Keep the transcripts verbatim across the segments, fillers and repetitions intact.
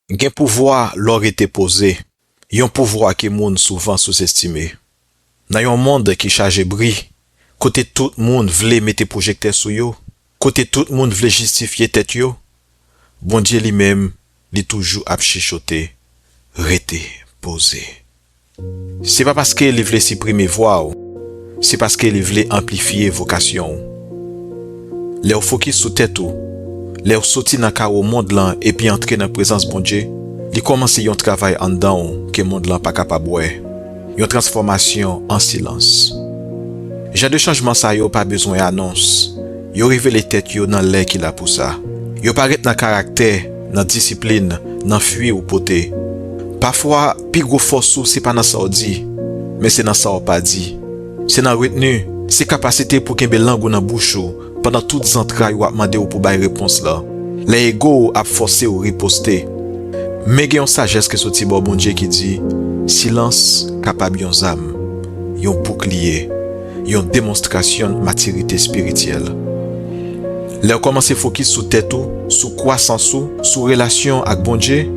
Gen pouvwa lè w rete poze, yon pouvwa ke moun souvan souzestime. Nan yon mond ki chaje bri, kote tout moun vle mete pwojektè sou yo, kote tout moun vle jistifye tèt yo, Bondye li menm, li toujou ap chichote, rete poze. Se pa paske li vle siprime vwa w, se paske li vle anplifye vokasyon w. Lè w fokis sou tèt ou, lè w soti nan kawo mond lan epi antre nan prezans Bondye, li kòmanse yon travay anndan w ke mond lan pa kapab wè. Yon transfòmasyon an silans. Jan de chanjman sa yo pa bezwen anons. Yo revele tèt yo nan lè ki la pou sa. Yo parèt nan karaktè, nan disiplin, nan fwi ou pote. Pafwa, pi gwo fòs ou se pa nan sa w di, men se nan sa w pa di. Se nan retni, se kapasite pou kenbe lang ou nan bouch ou pandan tout zantray ou ap mande w pou bay repons lan. Lè ego w ap fòse w riposte. Men gen yon sajès ki soti bò Bondye ki di, silans kapab yon zam, yon boukliye, yon demonstrasyon matirite espirityèl. Lè w kòmanse fokis sou tèt ou, sou kwasans ou, sou relasyon ak Bondye,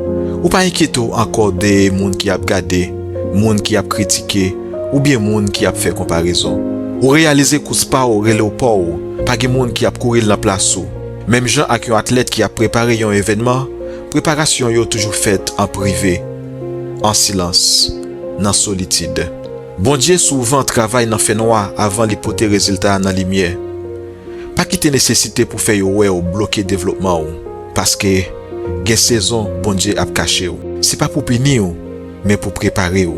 ou pa enkyete w ankò de moun ki ap gade, moun ki ap kritike, oubyen moun ki ap fè konparezon. Ou reyalize kous pa w rele w pa w, pa gen moun ki ap kouri l nan plas ou. Menm jan ak yon atlèt ki ap prepare yon evènman, preparasyon yo toujou fèt an prive, an silans, nan solitid. Bondye souvan travay nan fènwa avan li pote rezilta a nan limyè. Pa kite nesesite pou fè yo wè w bloke devlopman w, paske gen sezon Bondye ap kache w. Se pa pou pini w, men pou prepare w.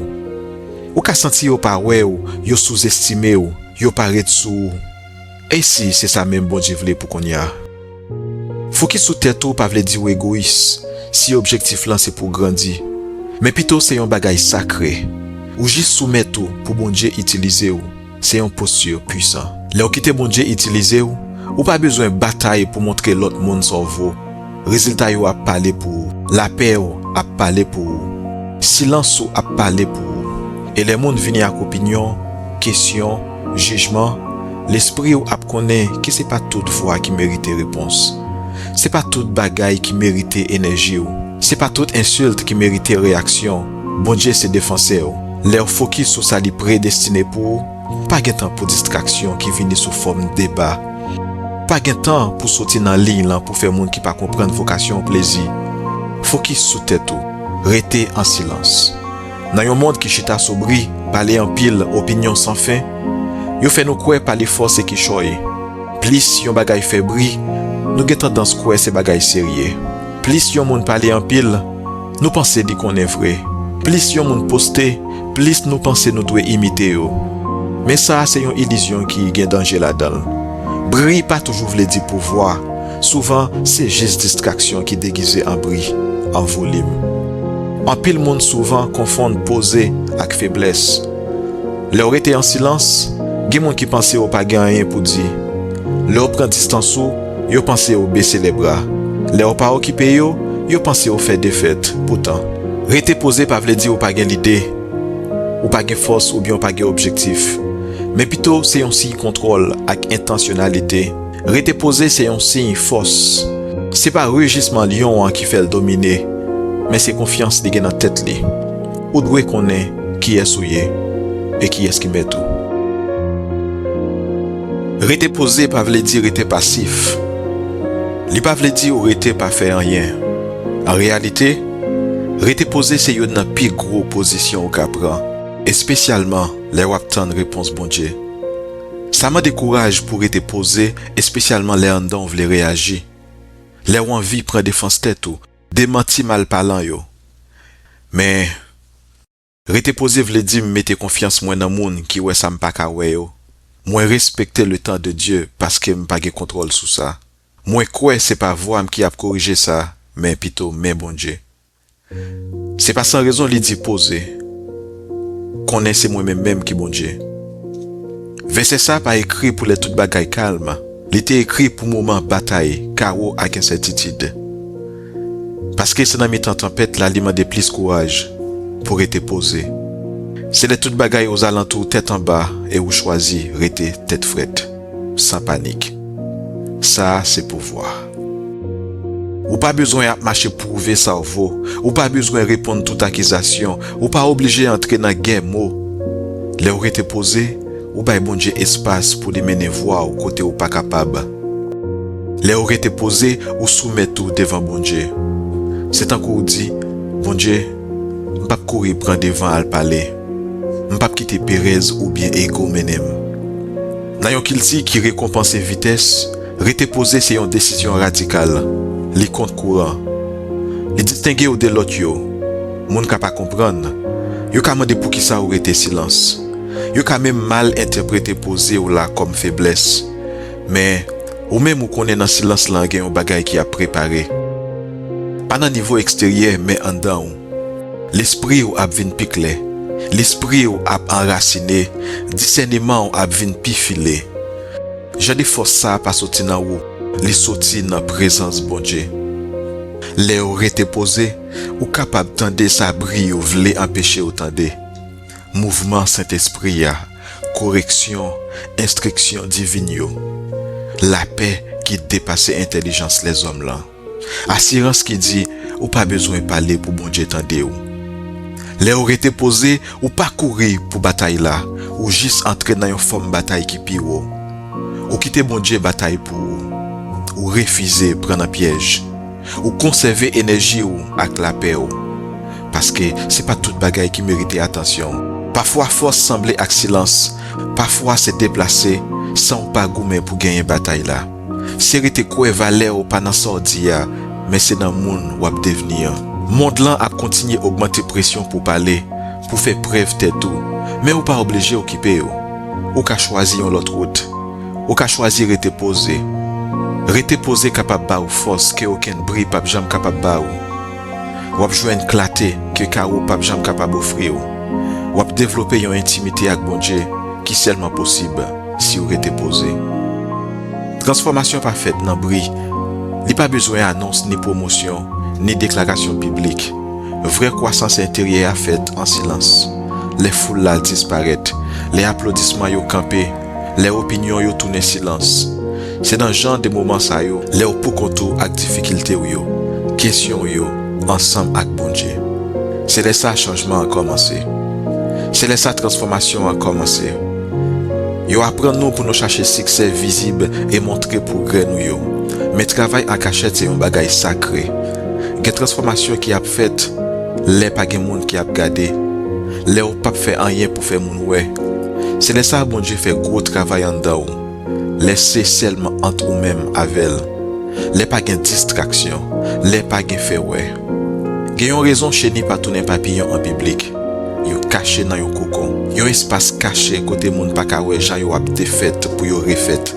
Ou ka santi yo pa wè w, yo souzestime w, yo pa ret sou ou. E si se sa menm Bondye vle pou kounye a? Fokis sou tèt ou pa vle di w egoyis si objektif lan se pou w grandi, men pito se yon bagay sakre. Ou jis soumèt ou pou Bondye itilize w. Se yon posti pwisan. Lè w kite Bondye itilize w, ou pa bezwen batay pou montre lòt moun sa w vo. Rezilta yo ap pale pou ou. Lapè w ap pale pou ou. Silans ou ap pale pou ou. E lè moun vini ak opinyon, kesyon, jijman, lespri w ap konnen ke se pa tout vwa ki merite repons. Se pa tout bagay ki merite enèji w. Se pa tout ensilt ki merite reyaksyon w. Bondye se defansè w. Lè w fokis sou sa li predestine pou ou, pa gen tan pou distraksyon ki vini sou fòm deba. Pa gen tan pou soti nan liy lan pou fè moun ki pa konprann vokasyon w plezi. Fokis sou tèt ou. Rete an silans. Nan yon mond ki chita sou bri, pale anpil, opinyon san fen, yo fè nou kwè pale fò se kichòy. Plis yon bagay fè bri, nou gen tandans kwè se bagay serye. Plis yon moun pale anpil, nou panse li konnen vre. Plis yon moun poste, plis nou panse nou dwe imite yo. Men sa a se yon ilizyon ki gen danje ladan l. Bri pa toujou vle di pouvwa. Souvan, se jis distraksyon ki degize an bri, an volim. Anpil moun souvan konfonn poze ak feblès. Lè w rete an silans, gen moun ki panse w pa gen anyen pou di. Lè w pran distans ou, yo panse w bese lèbra. Lè w pa okipe yo, yo panse w fè defèt. Poutan, rete poze pa vle di w pa gen lide, ou pa gen fòs oubyen w pa gen objektif. Men pito, se yon siy kontwòl ak entansyonalite. Rete poze se yon siy fòs. Se pa rijisman lyon an ki fè l domine, men se konfyans li gen nan tèt li. Ou dwe konnen kiyès ou ye e kiyès ki mèt ou. Rete poze pa vle di rete pasif. Li pa vle di ou rete pa fè anyen. An reyalite, rete poze se youn nan pi gwo pozisyon ou ka pran, espesyalman lè w ap tann repons Bondye. Sa mande kouraj pou rete poze, espesyalman lè anndan w vle reyaji. Lè w anvi pran defans tèt ou, demanti malpalan yo. Men, rete poze vle di m mete konfyans mwen nan moun ki wè sa m pa ka wè yo. Mwen respekte le temps de Dieu paske m pa gen kontwòl sou sa. Mwen kwè se pa vwa m ki ap korije sa, men pito men Bondye. Se pa san rezon li di poze, konnen se mwen menm menm ki Bondye. Vèsè sa pa ekri pou lè tout bagay kalm, li te ekri pou moman batay, kawo ak ensètitid. Paske se nan mitan tanpèt la li mande plis kouraj pou rete poze. Se lè tout bagay ozalantou tèt anba e ou chwazi rete tèt frèt, san panik. Sa a se pouvwa. Ou pa bezwen ap mache pwouve sa w vo. Ou pa bezwen reponn tout akizasyon. Ou pa oblije antre nan gè mo. Lè w rete poze, ou bay Bondye espas pou li mennen vwa w kote w pa kapab. Lè w rete poze, ou soumèt ou devan Bondye. Se tankou w di, Bondye, m p ap kouri pran devan al pale. M p ap kite perèz oubyen ego mennen m. Nan yon kilti ki rekonpanse vitès, rete poze se yon desizyon radikal. Li kont kouran. Li distenge w de lòt yo. Moun ka pa konprann. Yo ka mande poukisa ou rete silans. Yo ka menm mal entèprete poze w la kòm feblès. Men, ou menm ou konnen nan silans lan gen yon bagay ki ap prepare. Pa nan nivo eksteryè, men anndan w. Lespri w ap vin pi klè. Lespri w ap anrasine. Disèneman w ap vin pi file. Jan de fòs sa a pa soti nan ou, li soti nan prezans Bondye. Lè w rete poze, ou kapab tande sa bri yo vle anpeche w tande. Mouvman Sentespri a, koreksyon, enstriksyon divin yo, lapè ki depase entèlijans lèzòm lan. Asirans ki di ou pa bezwen pale pou Bondye tande w. Lè w rete poze, ou pa kouri pou batay la, ou jis antre nan yon fòm batay ki pi wo. Ou kite Bondye batay pou ou. Ou refize pran nan pyèj. Ou konsève enèji w ak lapè w. Paske se pa tout bagay ki merite atansyon w. Pafwa fòs sanble ak silans. Pafwa se deplase san w pa goumen pou genyen batay la. Se rete kwè valè w pa nan sa w di a, men se nan moun w ap devni an. Mond lan ap kontinye ogmante presyon pou w pale, pou w fè prèv tèt ou, men ou pa oblije okipe yo. Ou ka chwazi yon lòt wout. Ou ka chwazi rete poze. Rete poze kapab ba w fòs ke okenn bri p ap janm kapab ba w. W ap jwenn klate ke kawo p ap janm kapab ofri w. W ap devlope yon entimite ak Bondye ki sèlman posib si w rete poze. Transfòmasyon pa fèt nan bri. Li pa bezwen anons, ni pwomosyon, ni deklarasyon piblik. Vrè kwasans enteryè a fèt an silans. Lè foul la disparèt, lè aplodisman yo kanpe, lè opinyon yo tounen silans. Se nan jan de moman sa yo, lè w poukont ou ak difikilte w yo, kesyon w yo, ansanm ak Bondye. Se lè sa chanjman an kòmanse. Se lè sa transfòmasyon an kòmanse. Yo aprann nou pou nou chache siksè vizib e montre pwogrè nou yo. Men travay an kachèt se yon bagay sakre. Gen transfòmasyon ki ap fèt lè pa gen moun ki ap gade, lè w p ap fè anyen pou fè moun wè. Se lè sa a Bondye fè gwo travay anndan w. Lè se sèlman ant ou menm avè l. Lè pa gen distraksyon. Lè pa gen fè wè. Gen yon rezon cheni pa tounen papiyon an piblik. Yo kache nan yon kokon. Yon espas kache kote moun pa ka wè jan yo ap defèt pou yo refèt.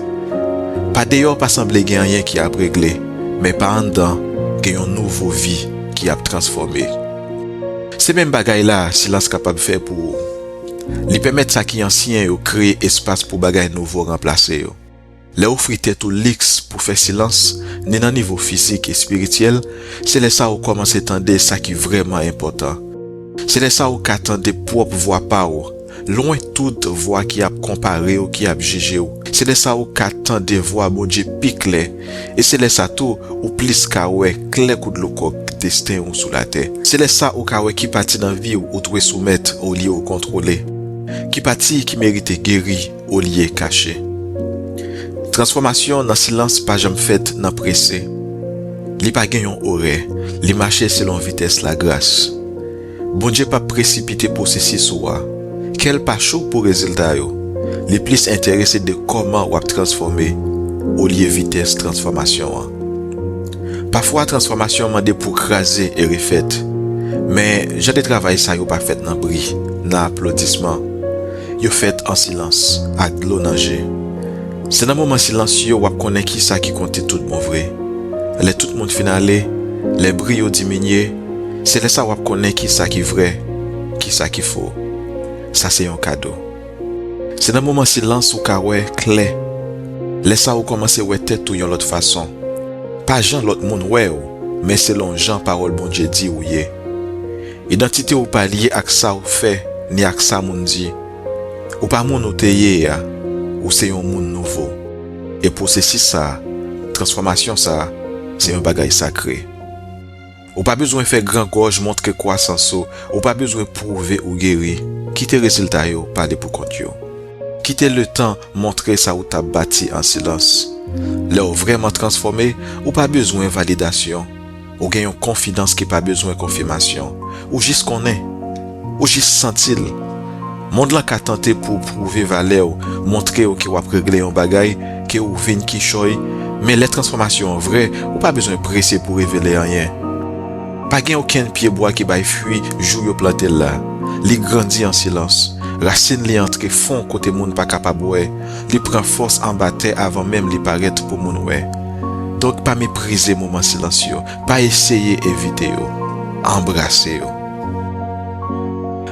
Pa deyò pa sanble gen anyen ki ap regle, men pa anndan gen yon nouvo vi ki ap transfòme. Se menm bagay la silans kapab fè pou ou. Li pèmèt sa ki ansyen yo kreye espas pou bagay nouvo ranplase yo. Lè w ofri tèt ou liks pou fè silans, ni nan nivo fizik, espirityèl, se lè sa a ou kòmanse tande sa ki vrèman enpòtan. Se lè sa a ou ka tande pwòp vwa pa w, lwen tout vwa ki ap konpare w, ki ap jije w. Se lè sa a ou ka tande vwa Bondye pi klè, e se lè sa tou ou plis ka wè klè kou dlo kòk desten w sou latè. Se lè sa ou ka wè ki pati nan vi w ou t dwe soumèt olye w kontwole, ki pati ki merite geri olye kache. Transfòmasyon nan silans pa janm fèt nan prese. Li pa gen yon orè, li mache selon vitès lagras. Bondye p ap presipite pwosesis ou a. Kè l pa cho pou rezilta yo. Li plis enterese de kòman w ap transfòme olye vitès transfòmasyon an. Pafwa, transfòmasyon mande pou w kraze e refèt. Men, jan de travay sa yo pa fèt nan bri, nan aplodisman. Yo fèt an silans, ak dlo nan je. Se nan moman silans yo w ap konnen kisa ki konte tout bon vre. Lè tout moun fin ale, lè bri yo diminye, se lè sa w ap konnen kisa ki vrè, kisa ki fo. Sa se yon kado. Se nan moman silans ou ka wè klè. Lè sa ou kòmanse wè tèt ou yon lòt fason. Pa jan lòt moun wè w, men selon jan pawòl Bondye di ou ye. Idantite w pa lye ak sa w fè, ni ak sa moun di. Ou pa moun ou te ye a, ou se yon moun nouvo. E pwosesis sa a, transfòmasyon sa a, Se yon bagay sakre. Ou pa bezwen fè gran gòj montre kwasans ou. Ou pa bezwen pwouve ou geri. Kite rezilta yo pale pou kont yo. Kite letan montre sa ou t ap bati an silans. Lè w vrèman transfòme, ou pa bezwen validasyon. Ou gen yon konfidans ki pa bezwen konfimasyon. Ou jis konnen. Ou jis santi l. Mond lan ka tante pou w pwouve valè w, montre w ke w ap regle yon bagay, ke w vin kichòy, men lè transfòmasyon an vrè, ou pa bezwen prese pou revele anyen. Pa gen okenn pyebwa ki bay fwi jou yo plante l la. Li grandi an silans. Rasin li antre fon kote moun pa kapab wè. Li pran fòs anba tè avan menm li parèt pou moun wè. Donk, pa meprize moman silans yo. Pa eseye evite yo. Anbrase yo.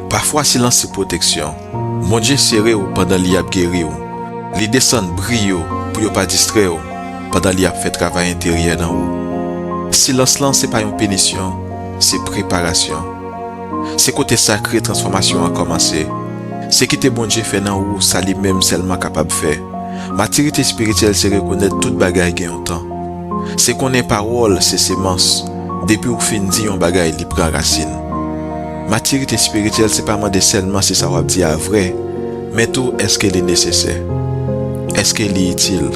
Pafwa, silans se pwoteksyon. Bondye sere w pandan li ap geri w. Li desann bri yo pou yo pa distrè w pandan li ap fè travay enteryè nan ou. Silans lan se pa yon pinisyon, se preparasyon. Se kote sakre transfòmasyon an kòmanse. Se kite Bondye fè nan ou sa li menm sèlman kapab fè. Matirite espirityèl se rekonèt tout bagay gen yon tan. Se konnen pawòl se semans. Depi w fin di yon bagay, li pran rasin. Matirite espirityèl se pa mande sèlman si sa w ap di a vrè, men tou èske li nesesè? Èske li itil?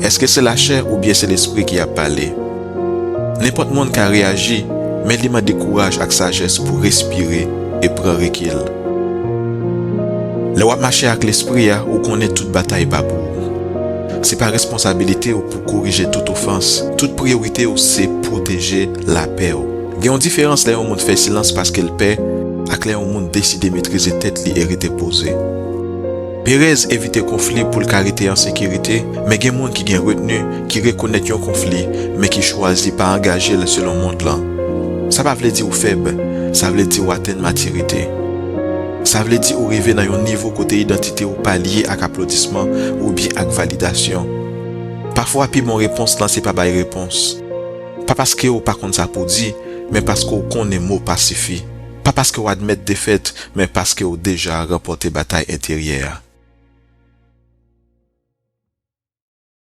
Èske se lachè oubyen se lespri ki ap pale? Nenpòt moun ka reyaji, men li mande kouraj ak sajès pou respire e pran rekil. Lè w ap mache ak Lespri a, ou konnen tout batay pa pou ou. Se pa responsabilite w pou korije tout ofans. Tout priyorite w se pwoteje lapè w. Gen yon diferans lè yon moun fè silans paske l pè ak lè yon moun deside metrize tèt li e rete poze. Perez evite konfli pou l ka rete an sekirite, men gen moun ki gen retni, ki rekonèt yon konfli, men ki chwazi pa angaje l selon mond lan. Sa pa vle di w fèb, sa vle di w atenn matirite. Sa vle di ou rive nan yon nivo kote idantite w pa lye ak aplodisman oubyen ak validasyon. Pafwa, pi bon repons lan se pa bay repons. Pa paske w pa konn sa pou w di, men paske w konnen mo pa sifi. Pa paske w admèt defèt, men paske w deja ranpòte batay enteryè a.